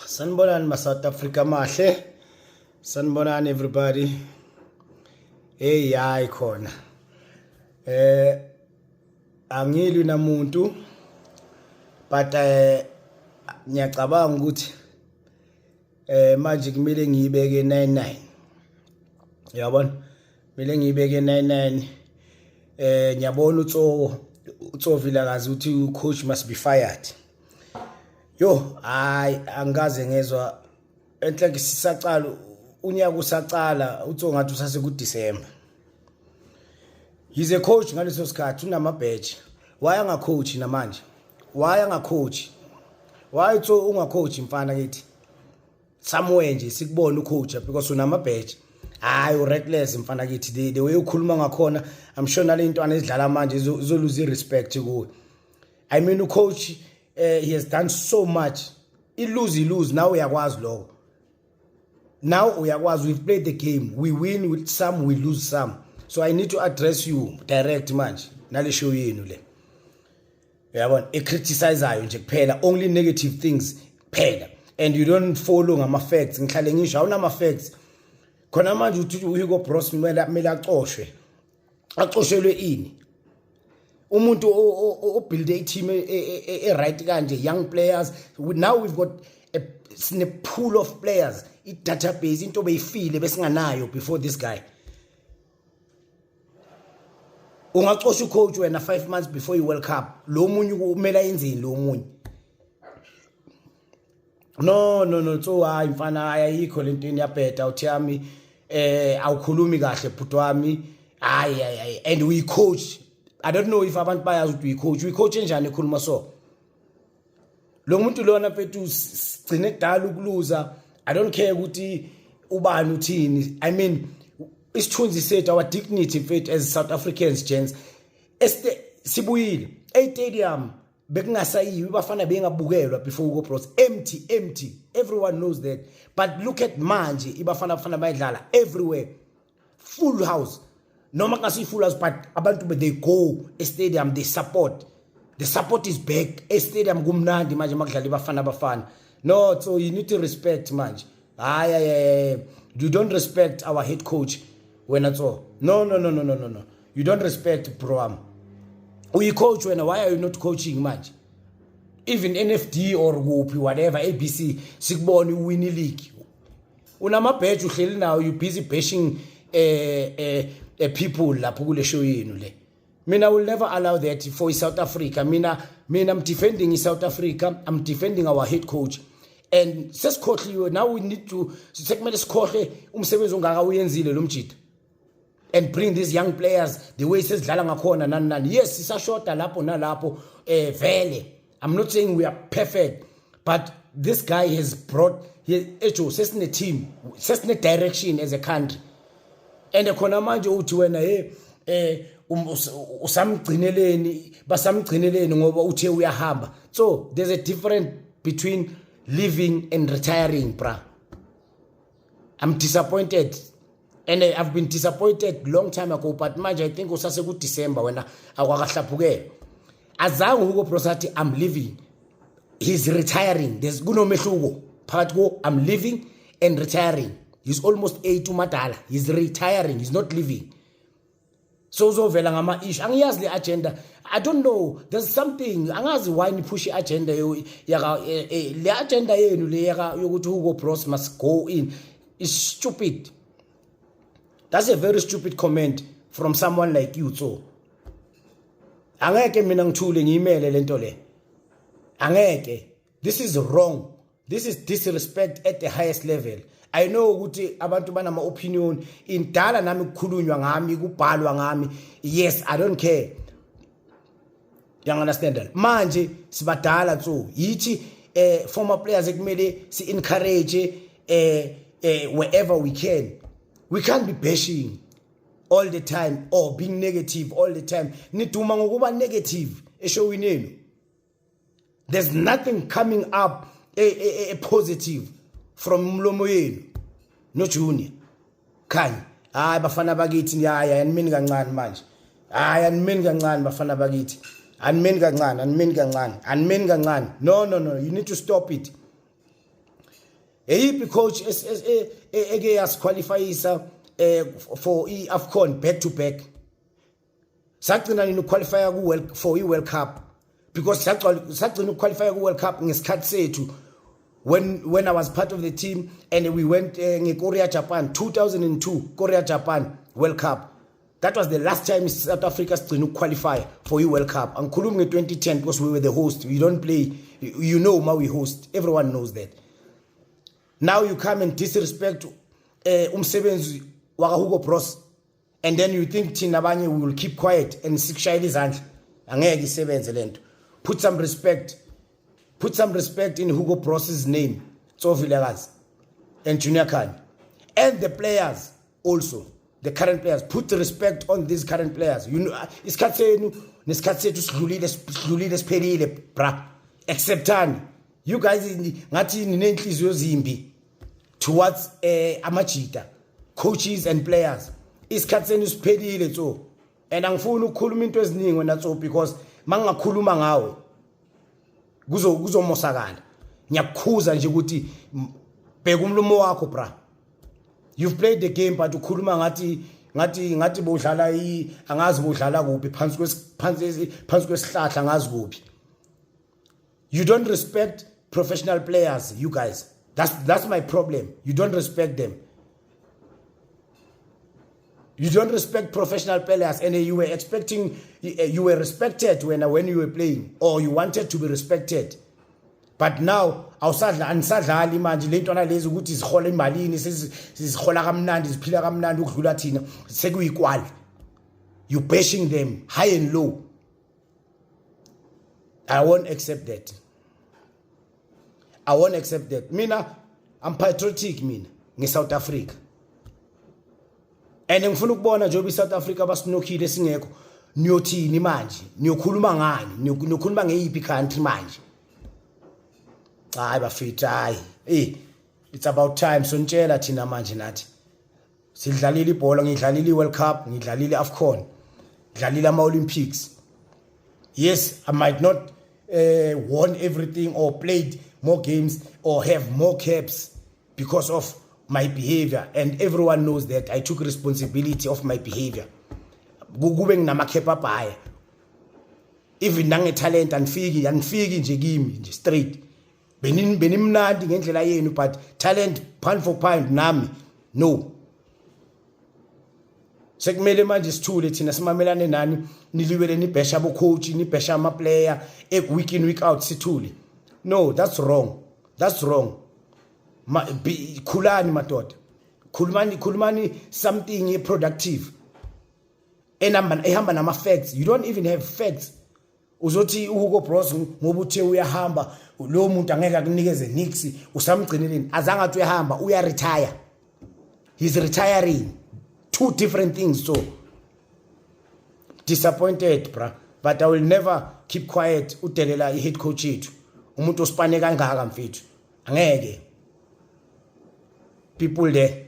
Sanibonani ma South Africa mahle. Sanibonani everybody. Hey, hayi khona. Angilwi namuntu, but ngiyacabanga ukuthi manje kumele ngiyibeke 99. Uyabona? Kumele ngiyibeke 99. Ngiyabona uTso Vilakazi uthi coach must be fired. Yo, hayi, angikaze ngezwa enhle. Sisacala unyaka, usacala uTso, ngathi usase ku December. He's a coach ngaleso sikhathi, unama-badge. Why angacoach namanje? Why angacoach? Why, Tso, ungacoach, mfana kithi? Somewhere nje sikubona ucoach, because unama-badge. Hayi, ureckless, mfana kithi. The way ukhuluma ngakhona, I'm sure nale ntwana ezidlala manje izoluza i-respect kuwe. I mean, ucoach, he has done so much. Ilose, ilose now, uyakwazi lokho now, uyakwazi. We've played the game, we win with some, we lose some. So I need to address you direct manje nale show yenu le, uyabona, ecriticizeayo nje kuphela, only negative things kuphela, and you don't follow ngama facts. Ngihlale ngisho, awunama facts khona manje. Uthi uHugo Broos kumele acoshwe. Acoshelwe ini? Umuntu obuild a team e right kanje, young players. Now we've got a sine pool of players, i database, into beyifile besinganayo before this guy. Ungacosha ucoach wena 5 months before i-World Cup? Lo munye kumele ayenzeni lo munye? No, no, no, so hayi mfana, ayikho lento iyabheda. Uthi yami awukhulumi kahle, bhuti wami. Hayi, hayi, and we coach, I don't know if abantu bayazi ukuthi uyi-coach. Uyi-coach enjani ekhuluma so? Lo muntu lona, mfethu, sigcine kudala ukuluza. I don't care ukuthi ubani uthini. I mean, isithunzi sethu, our dignity, mfethu, as South Africans, gents, este sibuyile e-stadium. Bekungasayiwi, bafana bengabukelwa before Hugo Broos. Empty, empty, everyone knows that. But look at manje, iBafana Bafana bayidlala everywhere, full house, noma kungasiyi full house, but abantu, they go e-stadium, they support. The support is back e-stadium. Kumnandi manje makudlala iBafana Bafana. No, so you need to respect manje. Hayi, hayi, you don't respect our head coach wena. So no, no, no, no, no, no, no, you don't respect, bro wami. Uyi-coach wena, why are you not coaching manje? Even NFD or kuphi, whatever, ABC, sikubone uwin league. Unamabheji, uhleli nawo, you busy bashing people lapho kule show yenu le. Mina will never allow that for South Africa. Mina I'm defending South Africa, I'm defending our head coach, and sesikhohliwe. Now we need to, sekumele sikhohle umsebenzi ongaka uyenzile lo mjida and bring these young players the way sesidlala ngakhona, nani nani. Yes, sisashoda lapho nalapho vele. I'm not saying we are perfect, but this guy has brought ejo sesine team, sesine direction as a country. And khona manje uthi wena, hey, usamgcineleni, basamgcineleni ngoba uthe uyahamba. So there's a difference between leaving and retiring, bra. I'm disappointed and I've been disappointed long time ago, but manje I think usase ku December wena, akwakahlaphukela. Azange Hugo Broos athi "I'm leaving." He's retiring. There's kunomehluko phakathi ko "I'm leaving" and retiring. He's almost 8 umadala. He's retiring, he's not leaving. So uzovela ngama issue, angiyazi le agenda. I don't know, there's something, angazi why ni push i-agenda yaka le agenda yenu le yaka yokuthi Hugo Broos must go in is stupid. That's a very stupid comment from someone like you. So angeke mina ngithule, ngiyimele lento le, angeke. This is wrong. This is disrespect at the highest level. I know ukuthi abantu banama opinion indala, nami kukhulunywa ngami, kubhalwa ngami. Yes, I don't care, you understand? Manje sibadala, so yithi former players ekumele si encourage wherever we can. We can't be bashing all the time or being negative all the time. Niduma ngokuba negative eshowini yenu. There's nothing coming up a positive from umlomo yenu no Junior Khanye. Hayi bafana bakithi, hayi, animini kancane manje. Hayi, animini kancane, bafana bakithi, animini kancane, animini kancane, animini kancane. No, no, no, you need to stop it. Eyiphi coach eke yasiqualifyisa for i-AFCON back to back? Sagcina nini ukuqualifya ku World for i-World Cup? Because sagcina ukuqualifya ku-World Cup ngesikhathi sethu when I was part of the team and we went nge-Korea Japan 2002, Korea Japan World Cup. That was the last time South Africa sigcina ukuqualify for i-World Cup. Angikhulumi nge-2010 because we were the host. We don't play, you know, ma we host. Everyone knows that. Now you come and disrespect umsebenzi waka Hugo Broos and then you think thina abanye we will keep quiet and sikushayela izandla. Angeke isebenze lento. Put some respect, put some respect in Hugo Broos's name, Tso Vilakazi and Junior Khanye and the players also, the current players. Put the respect on these current players. Isikhathi senu nesikhathi sethu sidlulile, sidlulile, siphelile, bra. Acceptani. You guys ngathi ninenhliziyo zimbi towards amajita, coaches and players. Isikhathi senu siphelile, Tso, and angifuni ukukhuluma into eziningi wena, Tso, because mangingakhuluma ngawe kuzomosakala. Ngiyakukhuza nje ukuthi bheka umlomo wakho, bra. You've played the game, but ukhuluma ngathi bodlala angazi bodlala kuphi, phansi kwesihlahla, angazi kuphi. You don't respect professional players, you guys. That's my problem. You don't respect them. You don't respect professional players, and you were expecting, you were respected when you were playing, or you wanted to be respected, but now awusadla, anisadlali manje. Le ntwana lezi ukuthi zihola imalini, sizihola kamnandi, ziphila kamnandi ukudlula thina, sekuyikwali. You bashing them high and low. I won't accept that. I won't accept that. Mina, I'm patriotic mina ngeSouth Africa and ngifuna ukubona njengoba iSouth Africa basinokhile singekho, niyothini manje? Niyokhuluma ngani? Niyokhuluma ngeyiphi country manje? Hayi bafethu, hayi, it's about time sonitshela thina manje. Nathi sidlalile ibhola. Ngidlalile iWorld Cup, ngidlalile iAfcon, ngidlalile ama-Olympics. Yes, I might not won everything or played more games or have more caps because of my behavior, and everyone knows that I took responsibility of my behavior. Kube nginama-cap abhaya, even nangetalent anifiki, anifiki nje kimi nje straight. Benimnandi ngendlela yenu, but talent, pound for pound nami, no. Sekumele manje sithule thina, simamelane nani, niliwele nibhesha abo-coach, nibhesha ama-player week in, week out, sithule? No, that's wrong, that's wrong. Khulani madoda, khulumani, khulumani something productive enamba ehamba nama-facts. You don't even have facts. Uzothi uHugo Broos ngoba uthe uyahamba, lo muntu angeke akunikeze nix, usamgcineleni? Azange athi uyahamba, uya-retire. He's retiring, two different things. So disappointed, bra, but I will never keep quiet udelela i-head coach yethu, umuntu osipane kangaka, mfethu. Angeke. People there